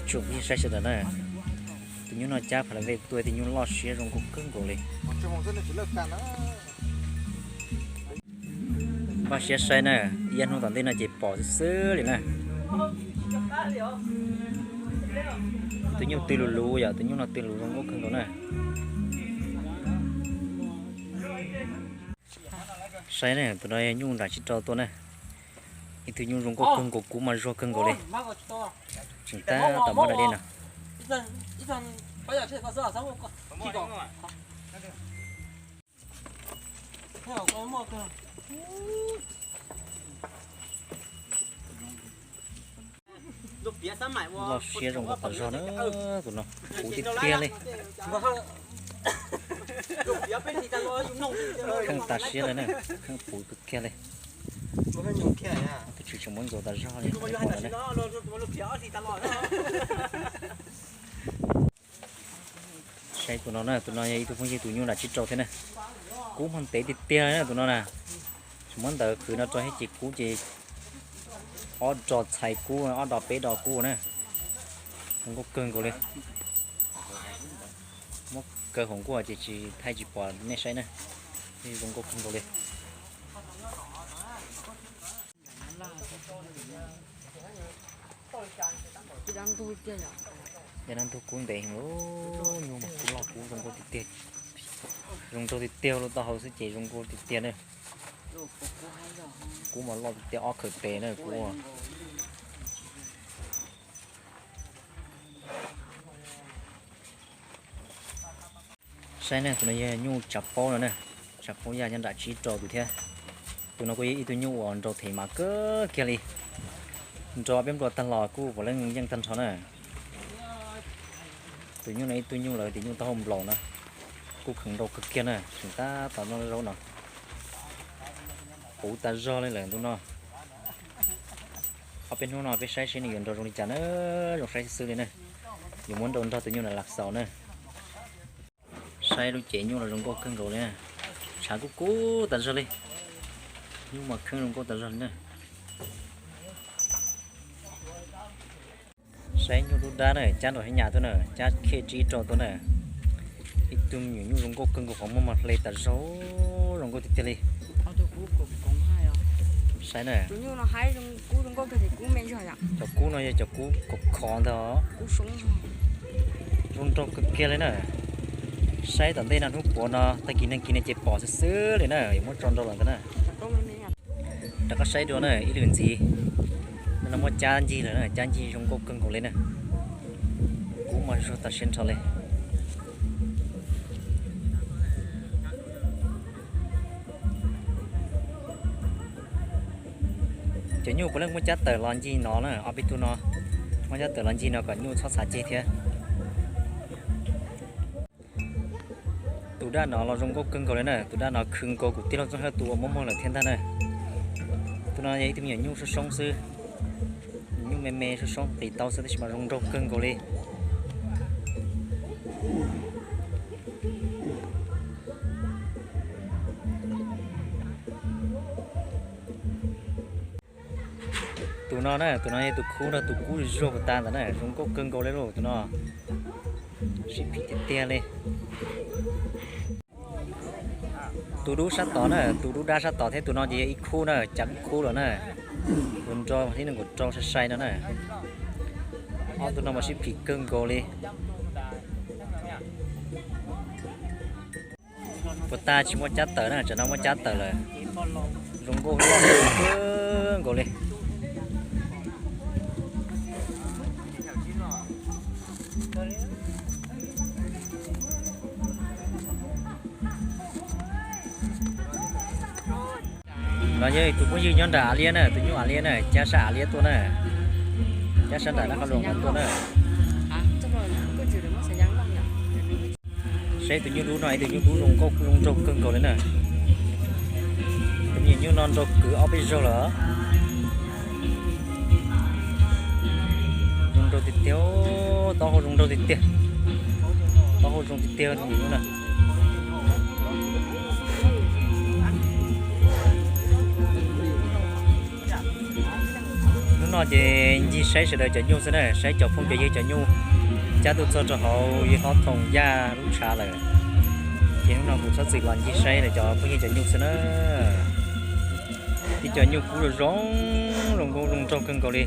Tsoom phooj ywg saib sawv daws na, tus nyuj no cab pha la ve tua tus nyuj loj siab zoo nkauj kawg nkaus li. Npaj siab saib na, ib hnub tom ntej no ces pom xwb xwb li na. Tus nyuj tw lus luv yom, tus nyuj no tw lus zoo nkauj kawg nkaus na. Saib na, tus no yog nyuj nram tsib rau tua na. Ib tug nyuj zoo nkauj kawg nkaus, kub mas zuag kawg nkaus li. Tseem tab tom muab da dej no. Loj siab zoo nkauj tas zog na, tus no puv tiag tiag li. Kheej tas siab li na, kheej puv kawg kiag li. Tus tswv tseem muab ntxuav tas zog li. Saib tus no na, tus no yog ib tug phooj ywg tus nyuj nram tsib rau thiab na. Kub hmo ntev tiag tiag li na tus no na. Tseem muab ntawv qhwv no rau thiab ces kub ces ob dos txhais kub, ob dos peb dos kub na. Zoo nkauj kawg nkaus li. Muab kaw hauv nkuaj ces tsis thaij tsis pom nej saib na. Zoo nkauj kawg nkaus li. Yog nag ntug kub ntev heev, nyuj mas kub loj kub zoo nkauj tiag tiag. Zoo nraug tiag tiag, lub taub hau xwb ces zoo nkauj tiag tiag na. Kub mas loj tiag tiag, ob khawm tes na kub. Saib na, tus no yog nyuj tsav paub no na, tsav paub yaj nyob nram tsib rau tus thiab. Tus no kuj yog ib tug nyuj uas nraug them mas kawg kiag li. Nrau peb nplua tag los kuj puav leej yeej tag nrho na. Tus nyuj no ib tug nyuj lawv tias nyuj taub hau nplaum na, kuj kheev nrau kawg kiag na, tseem tab tom noj zaub no. Puv tas zog li lawm ntu no. Ob peb hnub no peb saib seb nws yuav nrau zoo li cas na, zoo saib xwb xwb li na. Yuav muab nrau nrog tus nyuj na lam xaus na. Saib lub cev nyuj los zoo nkauj kawg nkaus li na. Tshav kub kub tas zog li. Nyuj mas kheej zoo nkauj tas zog li na. Saib nyuj dub dab na, cab nrau hib nyas tuaj na, cab khej tsib rau tuaj na. Ib tug me nyuam nyuj zoo nkauj kawg nkaus, qhov muag mas hle tas zog, zoo nkauj tiag tiag li. Saib na. Cov kub no yog cov kub khov khov ntag. Zoo nraug kawg kiag li na. Saib tom ntej no hnub puav no tag kis neeg kis no ces pom xwb xwb li na, yuav muab tso nrau lawm ntag na. Rov qab saib dua na ib lwm ntxiv. No muab cab ncig lawm na, cab ncig zoo nkauj kawg nkaus li na. Kub mas zuag tas siab nrho li. Cov nyuj puav leej muab cab tawm los ncig no na, ob peb tug no muab cab tawm los ncig no kom nyuj txhob txhav ceg thiab. Tus daj no los zoo nkauj kawg nkaus li na, tus daj no khwv nkaus kuv tij laug Txooj Hawj tus uas mob muag lawm thiab ntag na. Tus no yog ib tug me nyuam nyuj soob soob xwb, nyuam nyuj me me soob soob qis tau xwb tab sis mas zoo nraug kawg nkaus li. Tus no na, tus no yog tus khub no, tus kub zuag puas tas ntawd na, zoo nkauj kawg nkaus li lauj tus no. Sib phim tiag tiag li. Tus dub sab tod na, tus dub dab sab tod thiab tus no ces yog ib khub na, cas ib khub lawm na. Tus nrau thiab nws nkaum rau sai sai no na. Ob tug no mas sib phim kawg nkaus li. Puas tas tsis muaj cab tawm na, tsam no muaj cab tawm lawm. Zoo nkauj loj kawg nkaus li. No yog tus phooj ywg nyob nram Av Liab na, tus nyuj Av Liab na, cab sab Av Liab tuaj na, cab sab nram Nab Qhab Loos no tuaj na. Saib tus nyuj dub no, ib tus nyuj dub zoo nkauj zoo nraug kawg nkaus li na. Tus me nyuam nyuj no nrau kwv ob peb zaug lawm. Zoo nraug tiag tiag, taub hau zoo nraug tiag tiag. Taub hau zoo tiag tiag tus me nyuam nyuj na. Hnub Hnub no ces ncig saib sawv daws cov nyuj xwb na, saib cov phooj cov ywg cov nyuj cab tuaj txog rau hauv ib hlob Thoo Yaj lub tshav lawm. Ces hnub no kuv txhob txwm los ncig saib lawv cov phooj ywg cov nyuj xwb na. Ib co nyuj kub zoo zoo, zoo nkauj zoo nraug kawg nkaus li.